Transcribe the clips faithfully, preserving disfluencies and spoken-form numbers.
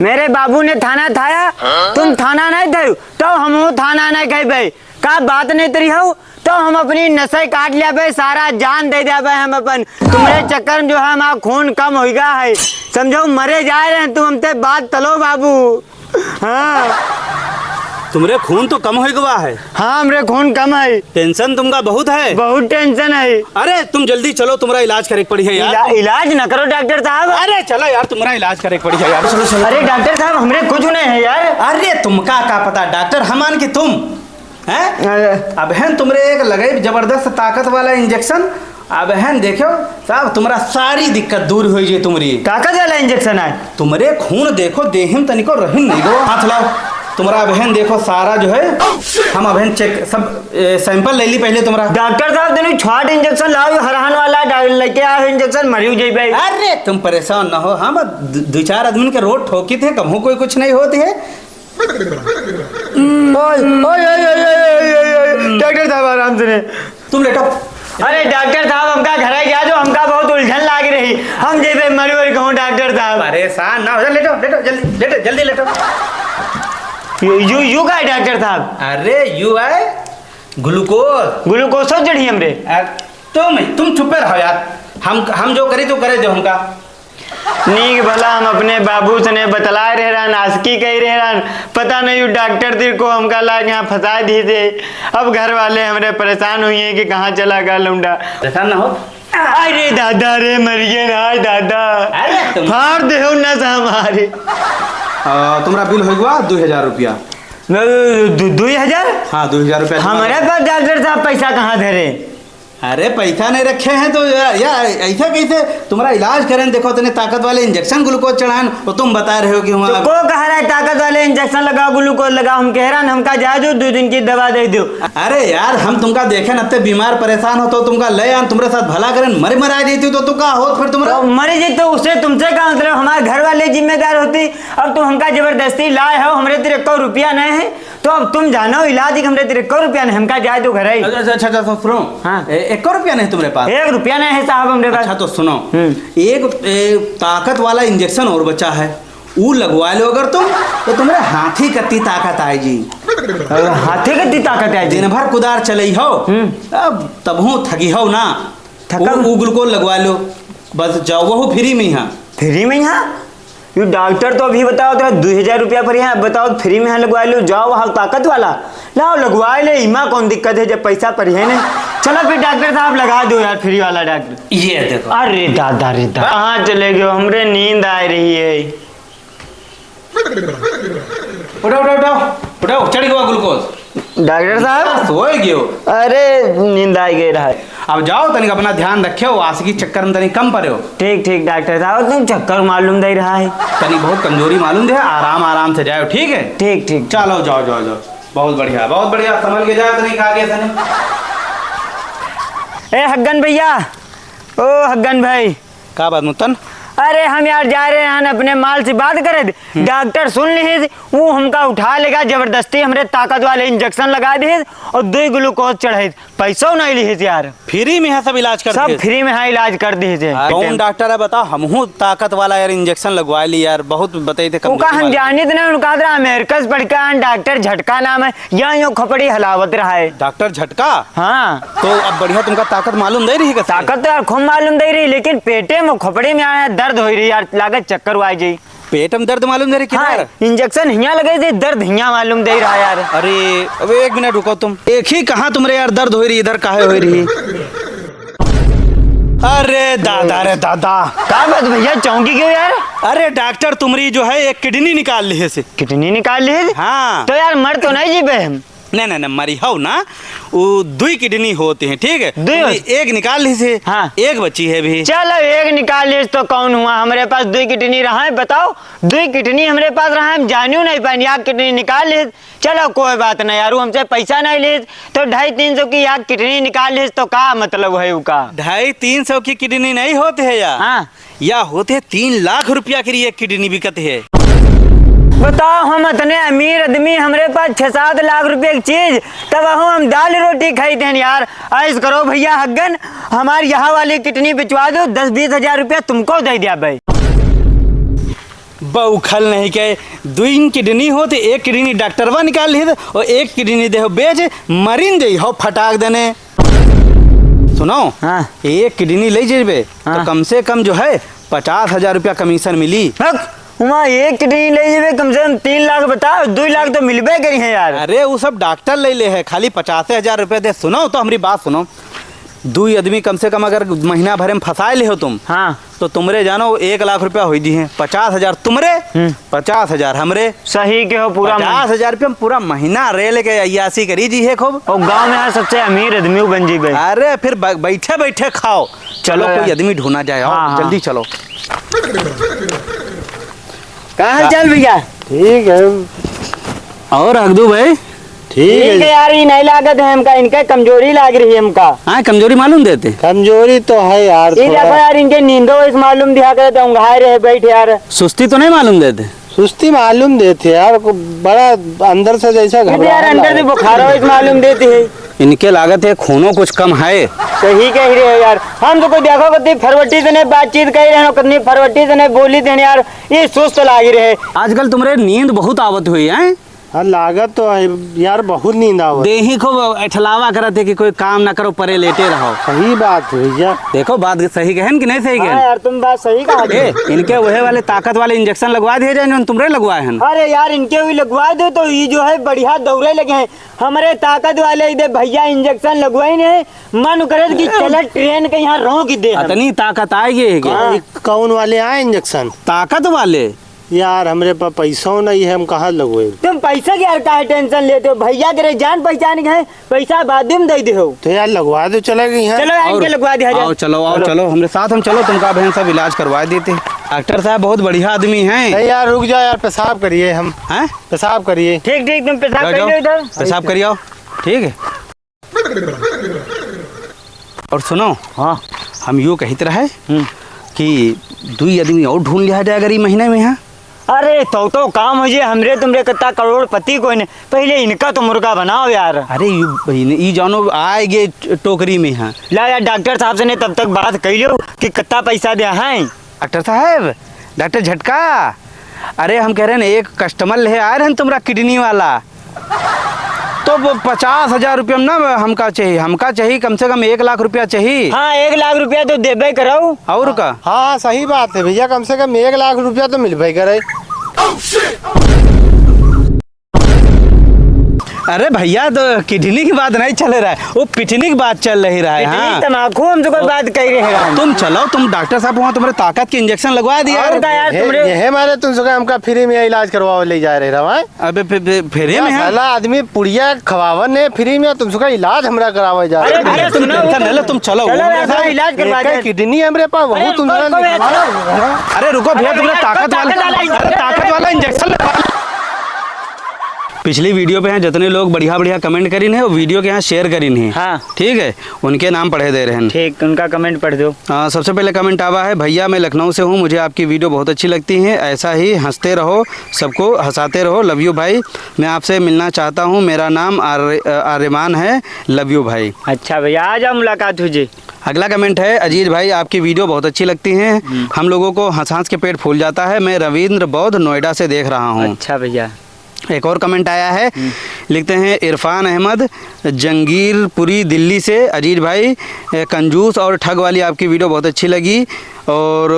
मेरे बाबू ने थाना थाया, तुम थाना नहीं थायो, तो हमहू थाना नहीं खइबे। का बात नहीं तरी हो, तो हम अपनी नसै काट लेबे, सारा जान दे देबे हम अपन। तुम्हरे चक्कर में जो है हमारा खून कम होइ गया है, समझो, मरे जाए रहे तुम हमसे, बात तलो बाबू। हाँ। तुम्हरे खून तो कम होइ गवा है। हाँ, हमरे खून कम है। Tension तुमका बहुत है। बहुत tension है। अरे, तुम जल्दी चलो, तुम्हरा इलाज करे के पड़ी है यार। इला-, इलाज न करो डॉक्टर साहब। अरे, चलो यार, तुम्हरा इलाज करे के पड़ी है यार। चलो, चलो। अरे डॉक्टर साहब, हमरे कुछ नहीं है यार। अरे, तुमका का पता डॉक्टर, हमान कि तुम, हैं? अरे। अबहिन तुम्हरे एक लगई जबरदस्त ताकत वाला injection, अबहिन देखो साहब, तुम्हरा सारी दिक्कत दूर होइ जाई तुम्हरी। ताकत वाला injection आए? तुम्हरे खून देखो, देहिम तनिको रहिन नहीं गो। हाथ लाओ, तुम्हरा अबहिन देखो सारा जो है, हम अबहिन check सब, ए, sample ले ली पहले तुम्हरा। डॉक्टर साहब, तनी छोट injection लाओ, यो हरहन वाला डा-, लेके आओ injection, मरियो जइबे। अरे तुम परेशान ना हो, हम दु-, दुइ चार आदमी के रोज ठोकित है, कबहूँ कोई कुछ नहीं होत है। ओए, ओए, ओए, डॉक्टर साहब, आराम से नहीं। तुम लेटो। अरे डॉक्टर साहब, हमका घरे जाए दो, हमका बहुत उलझन लाग रही, हम जइबे मरी वरी कहूँ डॉक्टर साहब। परेशान ना हो, लेटो, लेटो, जल्दी, लेटो, जल्दी लेटो। यू, यू, यू का है डॉक्टर साहब? अरे यू है glucose। Glucose चढ़ी हमरे। अ, तुम, तुम चुप्पे रहो यार, हम, हम जो करी तो करे दो हमका। नीक भला हम अपने बाबू से ने बतलाए रहे रहन, आशिकी कही रहे रहन, पता नहीं उ डॉक्टर तिर को हमका लाग यहाँ फंसाए दिहिस। अब घर वाले हमरे परेशान हुई हैं कि कहाँ चला गया लौंडा। परेशान ना हो। अरे दादा रे, मरिए ना दादा। अरे तुम फाड़ दे हो नस हमारे। आ, तुम्हरा बिल होइ गवा दुइ हजार रुपया। दु-, दु-, दुइ हजार? हाँ, दुइ हजार रुपया तुम्हरा। हमरे पास डॉक्टर साहब पैसा कहाँ धरे? अरे, पैसा नहीं रखे हैं तो या, या ऐसा कैसे? तुम्हरा इलाज करेन, देखो, इतने ताकत वाले injection glucose चढ़ाएन, वो तुम बता रहे हो कि वहाँ तो को कह रहा है ताकत वाले injection लगाओ, glucose लगाओ? हम कह रहा है, हमका जाए दो, दो दिन की दवा दे दो। अरे यार, हम तुमका देखेन, अत्ते बीमार परेशान हो तो तुमका ले आएन, तुम्हरे साथ भला करेन, मरे मरा जाती तो, तो का होत फिर तुम्हरा? तो मरे जी तो उससे तुमसे का मतलब, हमारे घर वाले जिम्मेदार होती। अब तुम हमका जबरदस्ती लाए हो, हमरे तेरे को रुपया नहीं है, तो अब तुम जानो इलाज के हमरे तेरे को रुपया नहीं, हमका जाए दो घरे। अच्छा, अच्छा, अच्छा, अच्छा, सुनो। हाँ। ए, एक को रुपया नहीं तुम्हरे पास? एक रुपया नहीं है साहब हमरे पास। अच्छा, तो सुनो। हम्म। एक, ए, ताकत वाला injection और बचा है, ऊ लगवा लो अगर तुम, तो तुम्हरे हाथी कत्ती ताकत आए जी। अरे, हाथी कत्ती ताकत आए जी? दिन भर कुदार चलई हो, हम्म। अब तबहूँ थकी हो ना, थकम। ऊ, ऊ glucose लगवा लो, बस जाओ, वहू free में यहाँ। Free में यहाँ? यू डॉक्टर तो अभी बताओ तो दुइ हजार रुपया पर यहाँ, बताओ free में यहाँ लगवा लो, जाओ वहाँ ताकत वाला, लाओ लगवा ले, इमा कौन दिक्कत है जब पैसा पर है नहीं। चलो फिर डॉक्टर साहब लगा दो यार free वाला डॉक्टर। ये देखो। अरे दादा रे दादा, कहाँ चले गयो, हमरे नींद आ रही है। उठाओ, उठाओ, उठाओ, उठाओ, चढ़ गवा glucose। डॉक्टर साहब। सोए गयो। अरे, नींद आ गई रहा। अब जाओ, तनिक अपना ध्यान रखे हो, आशिकी चक्कर में तनिक कम पड़े हो। ठीक, ठीक, डॉक्टर साहब, तुम चक्कर मालूम दे रहा है। तनिक बहुत कमजोरी मालूम दे, आराम, आराम से जाओ, ठीक है? ठीक, ठीक। चलो, जाओ, जाओ, जाओ। बहुत बढ़िया, बहुत बढ़िया, संभल के जाओ, तनिक आगे से नहीं। ए, हग्गन भैया, ओ, हग्गन भाई। का बात मुत्तन? अरे हम यार जा रहे हैं अपने माल से बात करे थे। हम्म। डॉक्टर सुन लिहिस, वो हमका उठा लेगा, जबरदस्ती हमरे ताकत वाले injection लगा दिहिस और दुइ glucose चढ़ाइस। पैसो नहीं लिहिस यार। Free में यहाँ सब इलाज कर सब दिहिस? Free में यहाँ इलाज कर दिहिस। हाँ, कौन डॉक्टर है बताओ, हमहू ताकत वाला यार injection लगवा ली यार, बहुत बताई थे, ओका कमजोरी हम वाला। जानित नहीं, उनका अदरा अमेरिका से पढ़ के आन, डॉक्टर झटका नाम है, या यूं खोपड़ी हलावत रहा है। डॉक्टर झटका? हाँ। तो अब बढ़िया तुमका ताकत मालूम दे रही है? ताकत तो यार खूब मालूम दे रही, लेकिन पेटे में, खोपड़ी में आया दर्द हो रही यार, लागत चक्कर आ जाई। पेट में दर्द मालूम दे रही किधर? हाँ, injection हियां लगे थे, दर्द हियां मालूम दे रहा यार। अरे, अब एक मिनट रुको तुम। एक ही कहाँ तुमरे यार दर्द हो रही, इधर काहे हो रही? अरे दादा रे दादा। का बात भैया, चौंकी क्यों यार? अरे डॉक्टर तुमरी जो है एक kidney निकाल लिहिस। Kidney निकाल लिहिस? हाँ। तो यार मर तो नहीं जीबे हम? नहीं, नहीं, नहीं, मरी हो ना, वो दुई kidney होती हैं, ठीक है? दुई तुमरी होती? एक निकाल लिहिस, हाँ। एक बची है भी। चलो, एक निकाल लिहिस तो कौन हुआ, हमरे पास दुई kidney रहा है, बताओ, दुई kidney हमरे पास रहा है, हम जानियो नहीं पाएन, या kidney निकाल लिहिस। चलो, कोई बात नहीं यार, वो हमसे पैसा नहीं लिहिस, तो ढाई तीन सौ की या kidney निकाल लिहिस, तो का मतलब है उका? ढाई तीन सौ की kidney नहीं होती है यार। हाँ। या होते तीन लाख रुपया के लिए kidney बिकत है। बताओ, हम इतने अमीर आदमी, हमरे पास छह सात लाख रुपया की चीज, तब हम दाल रोटी खाई थे यार। ऐस करो भैया हग्गन, हमारी यहाँ वाली kidney बिचवा दो, दस बीस हजार रुपया तुमको दे दिया भाई। बउखल नहीं के, दुइन किडनी हो तो एक किडनी डॉक्टरवा निकाल लिहे और एक किडनी देहो बेच, मरिन जइहो फटाक देने। सुनो, हाँ। एक किडनी ले जेबे, हाँ। तो कम से कम जो है, पचास हजार रुपया कमीशन मिली। हक, वहाँ एक किडनी ले जेबे, कम से कम तीन लाख बताओ, दुइ लाख तो मिलबे करी है यार। अरे, वो सब डॉक्टर ले ले है, खाली पचासे हजार रुपया दे। सुनो तो, हमरी बात सुनो, दुइ आदमी कम से कम अगर महीना भरे में फंसाए ले हो तुम, हाँ। तो तुमरे जानो एक लाख रुपया होई दिहे, पचास हजार तुमरे, हम्म। पचास हजार हमरे। सही के हो, पूरा मन- पचास हजार रुपया में पूरा महीना रेल के अय्यासी करी जी है खूब। और गाँव में यार सबसे अमीर आदमी बन जीबे। अरे फिर ब-, बैठे बैठे खाओ। चलो, चलो कोई यार। आदमी ढूंढा जाए, आओ, हाँ, हाँ। जल्दी चलो। का हाल चाल भैया? ठीक है। और हगदू भाई? ठीक ठीक है। है यार, ये नहीं लागत है हमका, इनका कमजोरी लाग रही है हमका। हाँ, कमजोरी मालूम देते? कमजोरी तो है यार, ये थोड़ा। देखो यार, इनके नींदो इस मालूम दिहा करे तो उंघाए रहे बैठ यार। सुस्ती तो नहीं मालूम देते? सुस्ती मालूम देते यार, को बड़ा अंदर से जैसा ये तो यार, घबराहट अंदर से लागत। बुखार हो इस मालूम देती है। इनके लागत है खूनो कुछ कम है। सही कह रहे हो यार, हम तो कोई देखो कितनी फरवटी से नहीं बातचीत कर रहे हो, कितनी फरवटी से नहीं बोली थे यार, ये सुस्त लाग रहे। आजकल तुम्हारे नींद बहुत आवत हुई है। हाँ, लागत तो है यार, बहुत नींद आवत। देही खूब एठलावा करत है कि कोई काम ना करो, परे लेटे रहो। सही बात है भैया। देखो, बात सही कहन कि नहीं सही कहन? हाँ यार, तुम बात सही कहा। ए, इनके वहे वाले ताकत वाले इंजेक्शन लगवा दिए जाए, जौन तुमरे लगवाए हन। अरे यार, इनके भी लगवा दो तो ये जो है बढ़िया दौड़े लगे हैं। हमरे ताकत वाले इधर भैया इंजेक्शन लगवाए नहीं, मन करे कि चले ट्रेन के यहाँ रोक दे हम। इतनी ताकत आएगी है क्या? हाँ। कौन वाले आए इंजेक्शन? ताकत वाले। यार, हमरे पास पैसो नहीं है, हम कहाँ लगवाई? तुम पैसा की यार काहे टेंशन लेते हो? भैया के रे जान पहचान के हैं, पैसा बाद में दे दे हो। तो यार, लगवा दो, चले गई हैं। चलो यार, और इनके लगवा दिया जाए। आओ, चलो, आओ, चलो। चलो, हमरे साथ हम चलो, तुमका बहन सब इलाज करवा देते। डॉक्टर साहब बहुत बढ़िया आदमी हैं। नहीं यार, रुक जाओ यार, पेशाब करिए हम। हैं? पेशाब करिए। ठीक, ठीक, तुम पेशाब जाओ, कर लो जाओ। इधर। पेशाब करिए, आओ। ठीक है। और सुनो, हाँ। हम यूँ कहित रहे हम्म। कि दुई आदमी और ढूंढ लिया जाए अगर ई महीने में यहाँ। अरे, तो, तो काम हो जाए, हमरे तुमरे कितना करोड़पति कोई नहीं, पहले इनका तो मुर्गा बनाओ यार। अरे, यू, ई, ई जानो आएगे टोकरी में यहाँ। ला यार, डॉक्टर साहब से नहीं तब तक बात कर लो कि कितना पैसा दिया है। डॉक्टर साहब, डॉक्टर झटका, अरे हम कह रहे हैं, एक कस्टमर ले आए रहे हैं तुम्हरा किडनी वाला, तो वो पचास हजार रुपया में ना हमका चाहिए, हमका चाहिए कम से कम एक लाख रुपया चाहिए। हाँ, एक लाख रुपया तो देबे कराऊ। और का? हाँ, सही बात है भैया, कम से कम एक लाख रुपया तो मिलबे करे। अरे भैया, तो किडनी की बात नहीं चल रहा है, वो पिटनी की बात चल रही रहा है। पिटनी, हाँ। तमाकू, हम तो कोई बात कह रहे हैं। तुम चलो, तुम डॉक्टर साहब वहाँ तुम्हारे ताकत के इंजेक्शन लगवा दिया। और का यार, ये, तुमरे ये मारे तुम सुबह हमका फ्री में इलाज करवावे ले जा रहे रहो, हैं? अबे फे-, फे-, फ्री में है? साला आदमी पुड़िया खवावन ने फ्री में, तुम सुबह इलाज हमरा करावे जा अरे रहे। भैया, अरे तुम सुनो, टेंशन ले लो, तुम चलो। चलो यार, थोड़ा इलाज करवा एक दे। किडनी हमरे पास, अरे बहुत तुम रुको, रुको भैया, चलो। अरे रुको भैया, अरे तुमने भैया, ताकत वाला, ताकत वाला अरे ताकत वाला इंजेक्शन लगवा। पिछली वीडियो पे हैं जितने लोग बढ़िया बढ़िया कमेंट करिन है, वो वीडियो के यहाँ शेयर करिन है। हाँ। ठीक है, उनके नाम पढ़े दे रहे हैं। ठीक, उनका कमेंट पढ़ दो। आ, सबसे पहले कमेंट आवा है, "भैया मैं लखनऊ से हूँ, मुझे आपकी वीडियो बहुत अच्छी लगती है, ऐसा ही हंसते रहो, सबको हंसाते रहो, लव यू भाई, मैं आपसे मिलना चाहता हूँ, मेरा नाम आर्य-, आर्यमान है, लव यू भाई।" अच्छा भैया, आ जाओ, मुलाकात हो जी। अगला कमेंट है, "अजीज भाई, आपकी वीडियो बहुत अच्छी लगती हैं, हम्म। हम लोगों को हंस हंस के पेट फूल जाता है, मैं रविंद्र बौद्ध नोएडा से देख रहा हूँ।" अच्छा भैया। एक और कमेंट आया है, हम्म। लिखते हैं इरफान अहमद जंगीरपुरी दिल्ली से, "अजीज भाई, ए, कंजूस और ठग वाली आपकी वीडियो बहुत अच्छी लगी।" और,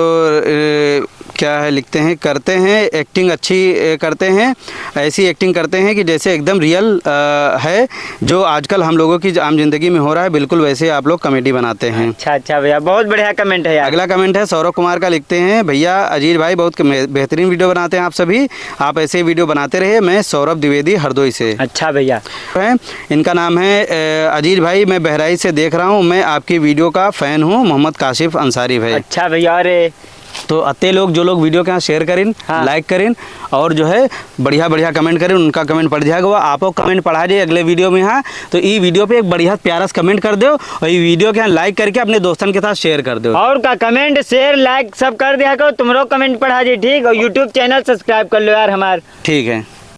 ए, क्या है, लिखते हैं, "करते हैं, एक्टिंग अच्छी, ए, करते हैं, ऐसी एक्टिंग करते हैं कि जैसे एकदम रियल, अ, है, जो आजकल हम लोगों की आम जिंदगी में हो रहा है, बिल्कुल वैसे आप लोग कॉमेडी बनाते हैं।" अच्छा, अच्छा भैया, बहुत बढ़िया कमेंट है यार। अगला कमेंट है सौरभ कुमार का, लिखते हैं, "भैया अजीज भाई बहुत कमे-, बेहतरीन वीडियो बनाते हैं आप सभी, आप ऐसे वीडियो बनाते रहिए, मैं सौरभ द्विवेदी हरदोई से।" अच्छा भैया। हैं, इनका नाम है, अ, अजीज भाई, मैं बहराइच से देख रहा हूँ, मैं आपकी वीडियो का फैन हूँ, मोहम्मद काशिफ अंसारी भाई। अच्छा भैया, अरे। तो अत्ते लोग, जो लोग वीडियो के यहाँ शेयर करिन, हाँ। लाइक करिन और जो है बढ़िया बढ़िया कमेंट करिन, उनका कमेंट पढ़ जाएगा, वो आपको कमेंट पढ़ा जाए अगले वीडियो में। हाँ, तो ई वीडियो पे एक बढ़िया प्यारा सा कमेंट कर दो और ई वीडियो के यहाँ लाइक करके अपने दोस्तन के साथ शेयर कर दो। और का कमेंट, शेयर, लाइक सब कर दिया करो, तुम्हारो कमेंट पढ़ा जाए, ठीक? और YouTube चैनल सब्सक्राइब कर लो यार हमार। ठीक है।